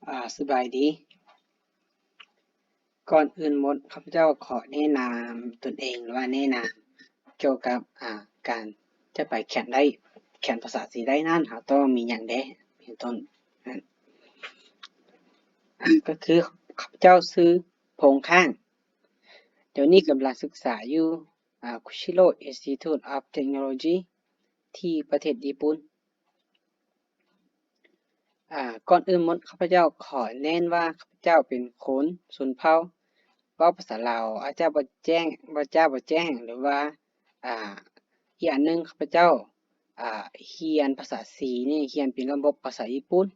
ອາ ສະບາຍດີ. ກ່ອນອື່ນໝົດ ຂ້າພະເຈົ້າຂໍແນະນຳຕົນເອງ ຫຼືວ່າແນະນຳກ່ຽວກັບ ອາ ການຈະໄປຂຽນໄດ້ ຂຽນພາສາ C ໄດ້ນັ້ນ ເຮົາຕ້ອງມີຫຍັງແດ່ ເປັນຕົ້ນ ອາ ກໍຄື ຂ້າພະເຈົ້າຊື່ ພົງຄ້າງ ດຽວນີ້ກຳລັງສຶກສາຢູ່ ອາ Kushiro Institute of Technology ທີ່ປະເທດຍີ່ປຸ່ນ. ອາ ກ່ອນອື່ນໝົດ ຂ້າພະເຈົ້າຂໍເນັ້ນວ່າ ຂ້າພະເຈົ້າເປັນຄົນຊົນເຜົ່າ ເວົ້າພາສາລາວອາດຈະບໍ່ແຈ້ງ ບໍ່ຈາບໍ່ແຈ້ງ ຫຼືວ່າ ອາ ອີກອັນໜຶ່ງ ຂ້າພະເຈົ້າ ອາ ຮຽນພາສາ C ນີ້ ຮຽນເປັນລະບົບພາສາຍີ່ປຸ່ນ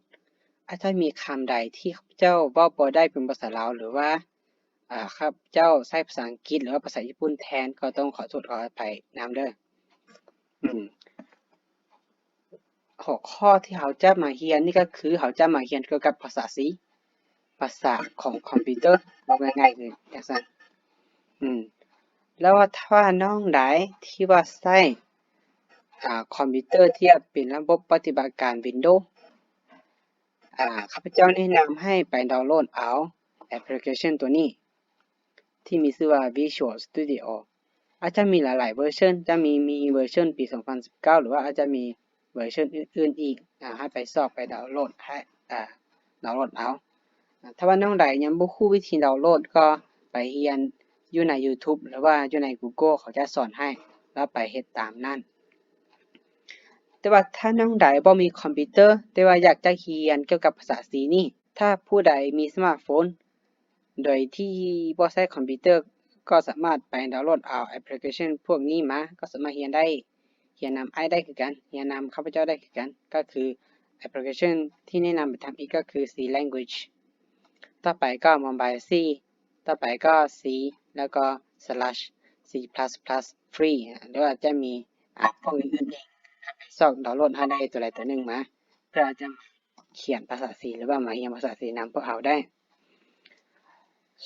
ອາດຈະມີຄຳໃດທີ່ຂ້າພະເຈົ້າເວົ້າບໍ່ໄດ້ເປັນພາສາລາວ ຫຼືວ່າ ອາ ຂ້າພະເຈົ້າໃຊ້ພາສາອັງກິດ ຫຼືວ່າພາສາຍີ່ປຸ່ນແທນ ກໍຕ້ອງຂໍໂທດຂໍອະໄພນຳເດີ້. ອືມ ຫົວຂໍ້ທີ່ເຮົາຈະມາຮຽນນີ້ກໍຄື ເຮົາຈະມາຮຽນກ່ຽວກັບພາສາ C ພາສາຂອງຄອມພິວເຕີ ເວົ້າງ່າຍໆຄືຈັ່ງຊັ້ນ. ອືມ ແລ້ວວ່າຖ້ານ້ອງໃດທີ່ວ່າໃຊ້ ອາ ຄອມພິວເຕີທີ່ເປັນລະບົບປະຕິບັດການ Windows ອາ ຂ້າພະເຈົ້າແນະນຳໃຫ້ໄປດາວໂຫຼດເອົາແອັບພລິເຄຊັນຕົວນີ້ ທີ່ມີຊື່ວ່າ Visual Studio ອາດຈະມີຫຼາຍໆເວີຊັນ ຈະມີ ມີເວີຊັນປີສອງພັນສິບເກົ້າ ຫຼືວ່າອາດຈະມີເວີຊັນອື່ນໆອີກ ອາ ໃຫ້ໄປຊອກໄປດາວໂຫຼດ ໃຫ້ ອາ ດາວໂຫຼດເອົາ. ອາ ຖ້າວ່ານ້ອງໃດຍັງບໍ່ຮູ້ວິທີດາວໂຫຼດ ກໍໄປຮຽນຢູ່ໃນ YouTube ຫຼືວ່າຢູ່ໃນ Google ເຂົາຈະສອນໃຫ້ ແລ້ວໄປເຮັດຕາມນັ້ນ. ແຕ່ວ່າຖ້ານ້ອງໃດບໍ່ມີຄອມພິວເຕີ ແຕ່ວ່າຢາກຈະຮຽນກ່ຽວກັບພາສາ C ນີ້ ຖ້າຜູ້ໃດມີສະມາດໂຟນ ໂດຍທີ່ບໍ່ໃຊ້ຄອມພິວເຕີ ກໍສາມາດໄປດາວໂຫຼດເອົາແອັບພລິເຄຊັນພວກນີ້ມາ ກໍສາມາດຮຽນໄດ້ ຮຽນນຳອ້າຍໄດ້ຄືກັນ ຮຽນນຳຂ້າພະເຈົ້າໄດ້ຄືກັນ ກໍຄືແອັບພລິເຄຊັນທີ່ແນະນຳໄປທຳອິດກໍຄື C Language ຕໍ່ໄປກໍ Mobile C ຕໍ່ໄປກໍ C ແລ້ວກໍ slash C plus plus free ຫຼືວ່າຈະມີ ອາ ພວກອື່ນໆອີກ ໄປຊອກດາວໂຫຼດໃຫ້ໄດ້ຕົວໃດຕົວໜຶ່ງມາ ເພື່ອຈະ ຂຽນພາສາ C ຫຼືວ່າມາຮຽນພາສາ C ນຳພວກເຮົາໄດ້.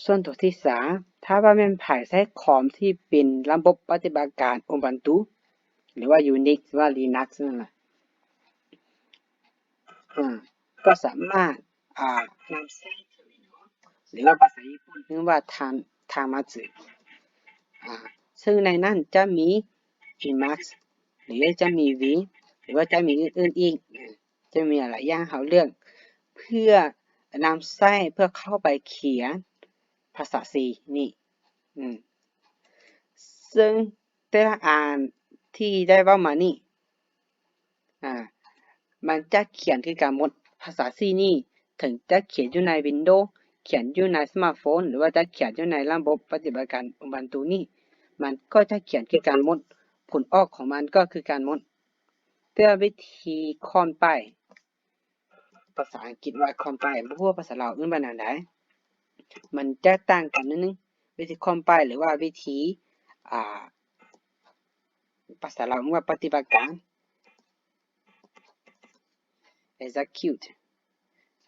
ສ່ວນຕົວທີສາມ ຖ້າວ່າແມ່ນໃຜໃຊ້ຄອມທີ່ເປັນລະບົບປະຕິບັດການ Ubuntu ຫຼືວ່າ Unix ຫຼືວ່າ Linux ນັ້ນນະ ອາ ກໍສາມາດ ອາ ນຳໃຊ້ Terminal ຫຼືວ່າພາສາຍີ່ປຸ່ນ ເອີ້ນວ່າ Tan- Tanmatsu ອາ ເຊິ່ງໃນນັ້ນຈະມີ Emacs ຫຼືຈະມີ Vim ຫຼືວ່າຈະມີອື່ນໆອີກ ຈະມີຫຼາຍຢ່າງໃຫ້ເຮົາເລືອກ ເພື່ອນຳໃຊ້ເພື່ອເຂົ້າໄປຂຽນພາສາ C ນີ້ ອືມ ເຊິ່ງແຕ່ລະອັນທີ່ໄດ້ເວົ້າມານີ້ ອາ ມັນຈະຂຽນຄືກັນໝົດ ພາສາ C ນີ້ ເຖິງຈະຂຽນຢູ່ໃນ Windows ຂຽນຢູ່ໃນສະມາດໂຟນ ຫຼືວ່າຈະຂຽນຢູ່ໃນລະບົບປະຕິບັດການ Ubuntu ນີ້ ມັນກໍຈະຂຽນຄືກັນໝົດ ຜົນອອກຂອງມັນກໍຄືກັນໝົດ. ແຕ່ວ່າວິທີຄອມໄປ ພາສາອັງກິດວ່າ compile ບໍ່ຮູ້ວ່າພາສາລາວເອີ້ນວ່າແນວໃດ ມັນຈະຕ່າງກັນໜ້ອຍໜຶ່ງ ວິທີ compile ຫຼືວ່າວິທີ ອາ ພາສາລາວເອີ້ນວ່າປະຕິບັດການ execute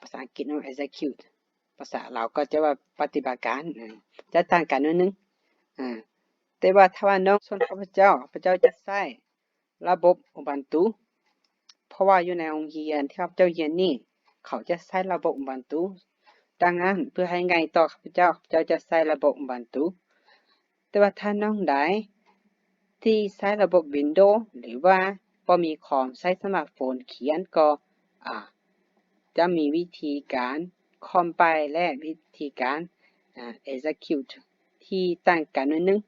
ພາສາອັງກິດເອີ້ນວ່າ execute ພາສາລາວກໍຈະວ່າປະຕິບັດການ ຈະຕ່າງກັນໜ້ອຍໜຶ່ງ ອາ ແຕ່ວ່າຖ້າວ່ານ້ອງ ສ່ວນຂ້າພະເຈົ້າ ຂ້າພະເຈົ້າຈະໃຊ້ ລະບົບ Ubuntu ເພາະວ່າຢູ່ໃນໂຮງຮຽນທີ່ຂ້າພະເຈົ້າຮຽນນີ້ ເຂົາຈະໃຊ້ລະບົບ Ubuntu. ດັ່ງນັ້ນ ເພື່ອໃຫ້ງ່າຍຕໍ່ຂ້າພະເຈົ້າ ຂ້າພະເຈົ້າຈະໃຊ້ລະບົບ Ubuntu. ແຕ່ວ່າຖ້ານ້ອງໃດທີ່ໃຊ້ລະບົບ Windows ຫຼືວ່າບໍ່ມີຄອມ ໃຊ້ສະມາດໂຟນຂຽນ ກໍ ອາ ຈະມີວິທີການ compile ແລະ ວິທີການ ອາ execute ທີ່ຕ່າງກັນໜ້ອຍໜຶ່ງ.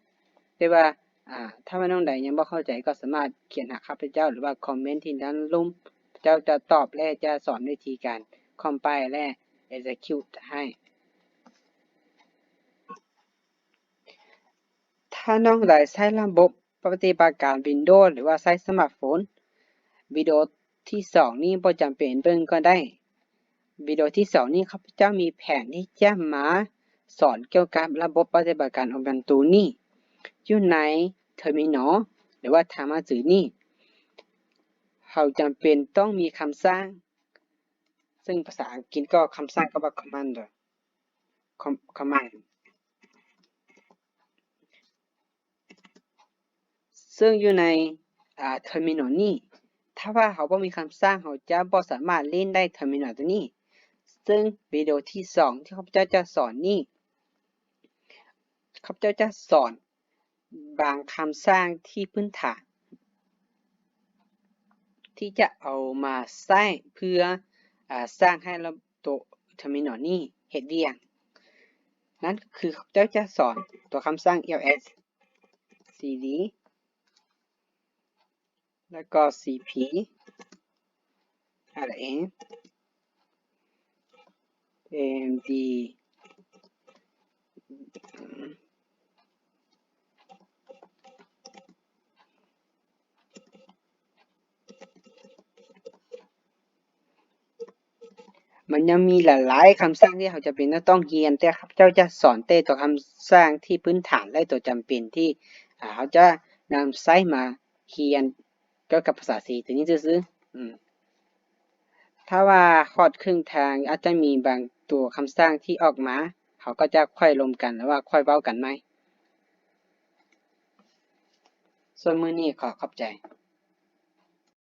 ແຕ່ວ່າ ອາ ຖ້າວ່ານ້ອງໃດຍັງບໍ່ເຂົ້າໃຈ ກໍສາມາດຂຽນຫາຂ້າພະເຈົ້າ ຫຼືວ່າຄອມເມັນທີ່ດ້ານລຸ່ມ ເຈົ້າຈະຕອບ ແລະ ຈະສອນວິທີການ compile ແລະ execute ໃຫ້. ຖ້ານ້ອງໃດໃຊ້ລະບົບປະຕິບັດການ Windows ຫຼືວ່າໃຊ້ສະມາດໂຟນ ວິດີໂອທີສອງນີ້ບໍ່ຈຳເປັນເບິ່ງກໍໄດ້. ວິດີໂອທີສອງນີ້ ຂ້າພະເຈົ້າມີແຜນທີ່ຈະມາສອນກ່ຽວກັບລະບົບປະຕິບັດການ Ubuntu ນີ້ ຢູ່ໃນ Terminal ຫຼືວ່າ Tanmatsu ນີ້ ເຮົາຈຳເປັນຕ້ອງມີຄຳສັ່ງ ເຊິ່ງພາສາອັງກິດກໍຄຳສັ່ງກໍວ່າ command ເດີ com- command ເຊິ່ງຢູ່ໃນ ອາ Terminal ນີ້ ຖ້າວ່າເຮົາບໍ່ມີຄຳສັ່ງ ເຮົາຈະບໍ່ສາມາດຫຼິ້ນໄດ້ Terminal ຕົວນີ້. ເຊິ່ງວິດີໂອທີສອງທີ່ຂ້າພະເຈົ້າຈະສອນນີ້ ຂ້າພະເຈົ້າຈະສອນບາງຄຳສັ່ງທີ່ພື້ນຖານ ທີ່ຈະເອົາມາໃຊ້ເພື່ອ ອາ ສັ່ງໃຫ້ລະບົບໂຕເຕີມິນອນນີ້ເຮັດວຽກ. ນັ້ນກໍຄືຂ້າພະເຈົ້າຈະສອນຕົວຄຳສັ່ງ ແອລເອສ ຊີດີ ແລ້ວກໍ ຊີພີ ອາ ເອ ເອັມ ດີ ມັນຍັງມີຫຼາຍໆຄຳສັ່ງທີ່ເຮົາຈຳເປັນຕ້ອງຮຽນ, ແຕ່ຂ້າພະເຈົ້າຈະສອນແຕ່ຕົວຄຳສັ່ງທີ່ພື້ນຖານ ແລະ ຕົວຈຳເປັນທີ່ ອາ ເຮົາຈະນຳໃຊ້ມາຮຽນກ່ຽວກັບພາສາ C ຕົວນີ້ຊື່ໆ. ອືມ ຖ້າວ່າຮອດເຄິ່ງທາງ ອາດຈະມີບາງຕົວຄຳສັ່ງທີ່ອອກມາ, ເຮົາກໍຈະຄ່ອຍລົມກັນ ຫຼືວ່າຄ່ອຍເວົ້າກັນໃໝ່. ສ່ວນມື້ນີ້ຂໍຂອບໃຈ.